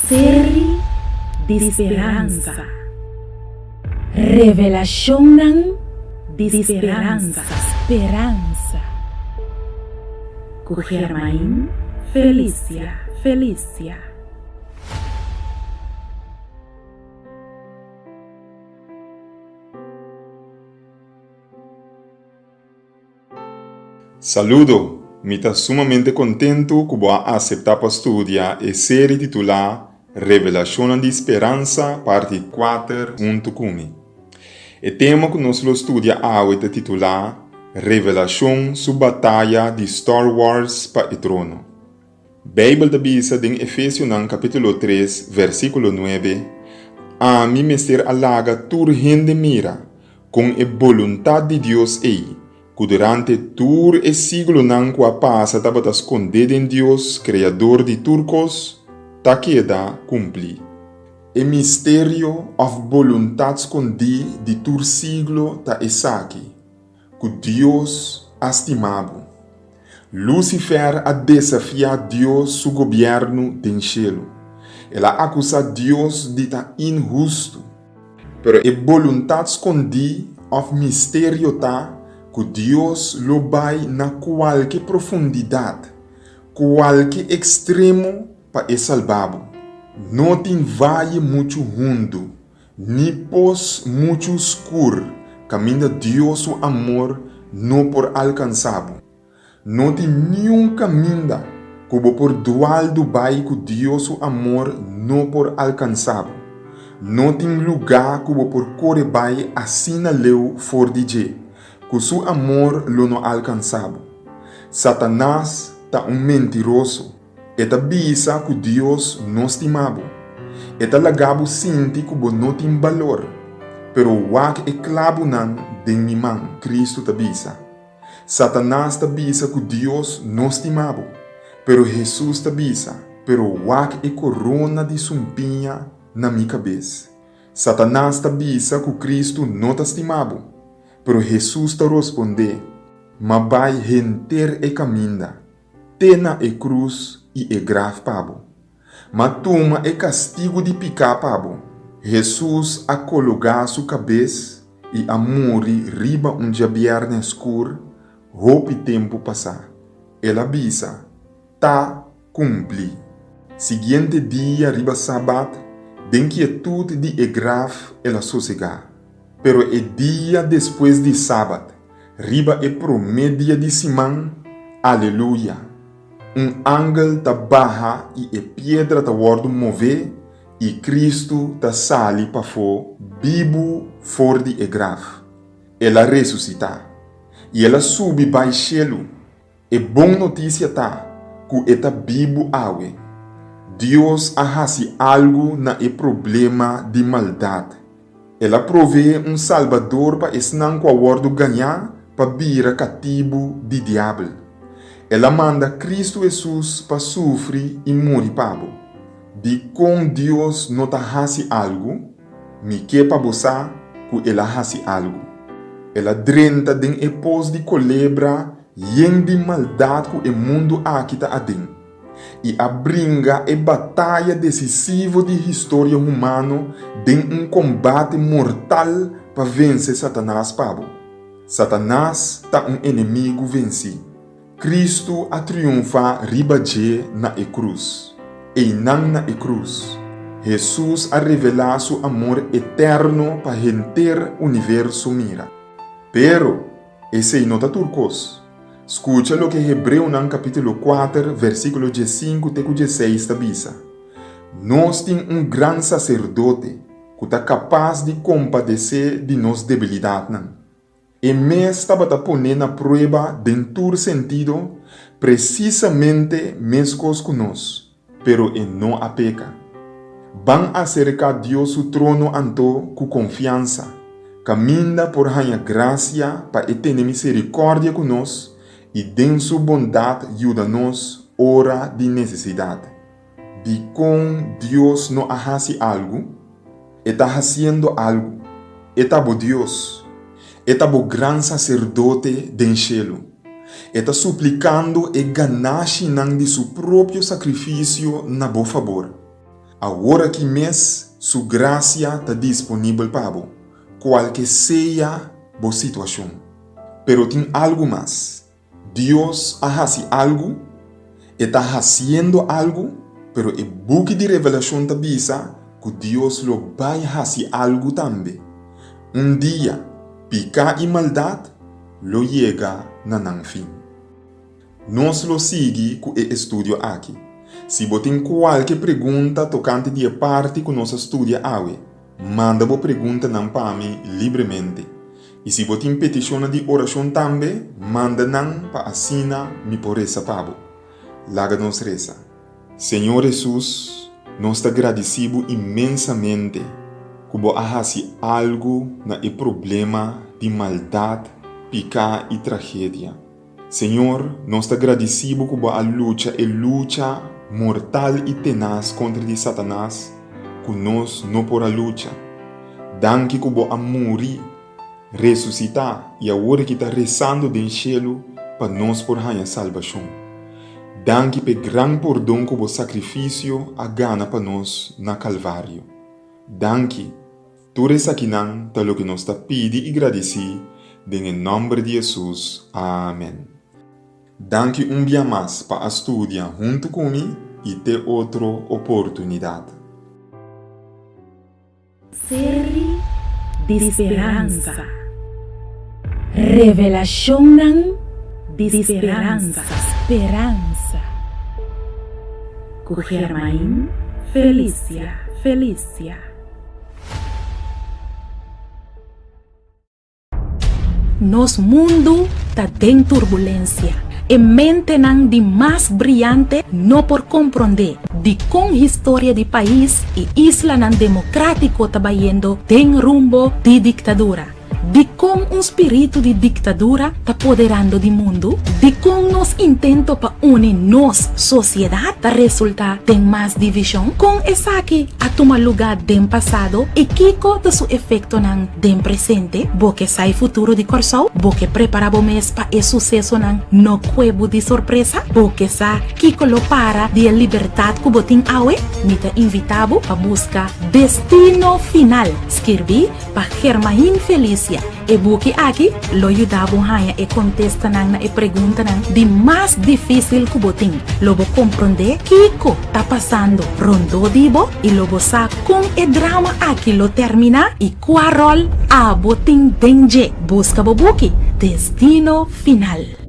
Seri di speransa. Revelashonnan di speransa. Speransa. Ku Germain Felicia Felicia. Saludo! Mi ta sumamente kontentu ku bo a aseptá pa studia e seri titulá Revelashonnan di Speransa, parti kuater huntu ku mi. E tema ku nos lo studia awe ta titulá Revelashon su Bataya di Star Wars pa e Trono. Beibel ta bisa den Efesionan kapítulo tres, versíkulo nuebe, Ami mester a laga tur hende mira kon e boluntat di Dios ei, ku durante tur e siglonan ku a pasa tabata skondé den Dios, Kreador di tur kos, ta keda kumplí. E misterio òf boluntat skondí di tur siglo ta esaki, ku Dios a stima bo. Lucifer a desafiá Dios su gobièrnu den shelu. El a akusá Dios di ta inhustu. Pero e boluntat skondí òf misterio ta ku Dios lo bai na kualke profundidat, kualke ekstremo pa e salba bo. No tin vaye muchu hundu Ni pos muchu skur kaminda Dios su amor no por alkansá bo. No tin niun kaminda ku bo por dualdu bai ku Dios su amor no por alkansá bo. No tin lugá ku bo por kore bai asina leu for di dje, ku su amor lo no alkansá bo. Satanas ta un mentiroso. E ta bisa ku Dios no stima bo. E ta laga bo sinti ku bo no tin balor. Pero wak e klabunan den mi man, Kristu ta bisa. Satanas ta bisa ku Dios no stima bo. Pero Hesus ta bisa, Pero wak e korona di sumpiña na mi kabes. Satanas ta bisa ku Kristu no ta stima bo. Pero Hesus ta rospondé, M'a bai henter e kaminda. Te na e krus i e graf pa bo. Ma tuma e kastigu di piká pa bo. Hesus a kologá su kabes i a muri riba un djabièrnè skur hopi tempu pasá. El a bisa, Ta kumplí. Siguiente dia riba sabat, den kietut di e graf el a sosegá. Pero e dia despues di sabat, Riba e promé dia di siman, aleluya, un angel ta baha i e piedra ta wòrdu mové i Kristu ta sali pafó bibu for di e graf. El a resusitá, i el a subi bai shelu. E bon notisia ta ku e ta bibu awe. Dios a hasi algu na e problema di maldat. El a proveé un Salbador pa esnan ku a wòrdu gañá pa bira katibu di Diabel. El a manda Kristu Hesus pa sufri i muri pa bo. Dikon Dios no ta hasi algu? Mi ke pa bo sa ku el a hasi algu. El a drenta den e pos di kolebra yen di maldat ku e mundu aki ta aden, i a bringa e bataya desisivo di historia humano den un kombate mortal pa vense Satanas pa bo. Satanas ta un enemigu vensí. Kristu a triunfá riba dje na e krus. Einan na e krus, Hesus a revelá su amor eterno pa henter universo mira. Pero, esei no ta tur kos. Skucha loke Hebreonan kapítulo kuater, versíkulo diesinku te ku dieseis ta bisa, Nos tin un gran saserdote ku ta kapas di kompadesé di nos debilidatnan. E mes tabata poné na prueba den tur sentido, presisamente meskos ku nos, pero e no a peka. Ban aserká Dios su trono anto ku konfiansa, kaminda por haña grasia pa e tene miserikòrdia ku nos i den su bondat yuda nos ora di nesesidat. Dikon Dios no a hasi algu? E ta hasiendo algu. E ta bo Dios. E ta bo Gran Saserdote den shelu. E ta suplikando e ganashinan di su propio sakrifisio na bo fabor. Awor aki mes su grasia ta disponibel pa bo, kualke sea bo situashon. Pero tin algu mas. Dios a hasi algu, e ta hasiendo algu, pero e buki di Revelashon ta bisa ku Dios lo bai hasi algu tambe. Un dia, piká i maldat lo yega na nan fin. Nos lo sigui ku e estudio aki. Si bo tin kualke pregunta tokante di e parti ku nos a studia awe, manda bo preguntanan pa mi libremente. I si bo tin petishonnan di orashon tambe, manda nan pa asina mi por resa pa bo. Laga nos resa. Señor Hesus, nos ta gradisí bo inmensamente ku bo a hasi algu na e problema di maldat, piká i tragedia. Señor, nos ta gradisí bo ku bo a lucha e lucha mortal i tenas kontra di Satanas ku nos no por a lucha. Danki ku bo a muri, resusitá i awor aki ta resando den shelu pa nos por haña salbashon. Danki p'e gran pordon ku bo sakrifisio a gana pa nos na Kalvario. Danki! Tur esakinan ta loke nos ta pidi i gradisí den e nòmber di Hesus. Amèn. Danki un bia mas pa a studia huntu ku mi i te otro oportunidat. Seri di speransa. Revelashonnan di speransa. Speransa. Ku Germain Felicia. Felicia. Nos mundu ta den turbulensia. E mentenan di mas briante no por komprondé dikon historia di pais i islanan demokratiko ta bayendo den rumbo di diktadura. Dikon un spiritu di diktadura ta poderando di mundu? Dikon nos intento pa uni nos sosiedat ta resultá den mas divishon? Kon esaki a tuma lugá den pasado i kiko ta su efektonan den presente? Bo ke sa e futuro di Kòrsou? Bo ke prepará bo mes pa e susesonan no kue bo di sorpresa? Bo ke sa kiko lo para di e libertat ku bo tin awe? Mi ta invitá bo pa buska Destino Final, skirbí Pa Germain Felicia, e buki aki lo yuda bo haña e kontestanan na e preguntanan di mas difísil ku bo tin. Lo bo komprondé kiko ta pasando rondó di bo i lo bo sa kon e drama aki lo terminá i kua ròl abo tin den dje. Buska bo buki, Destino Final.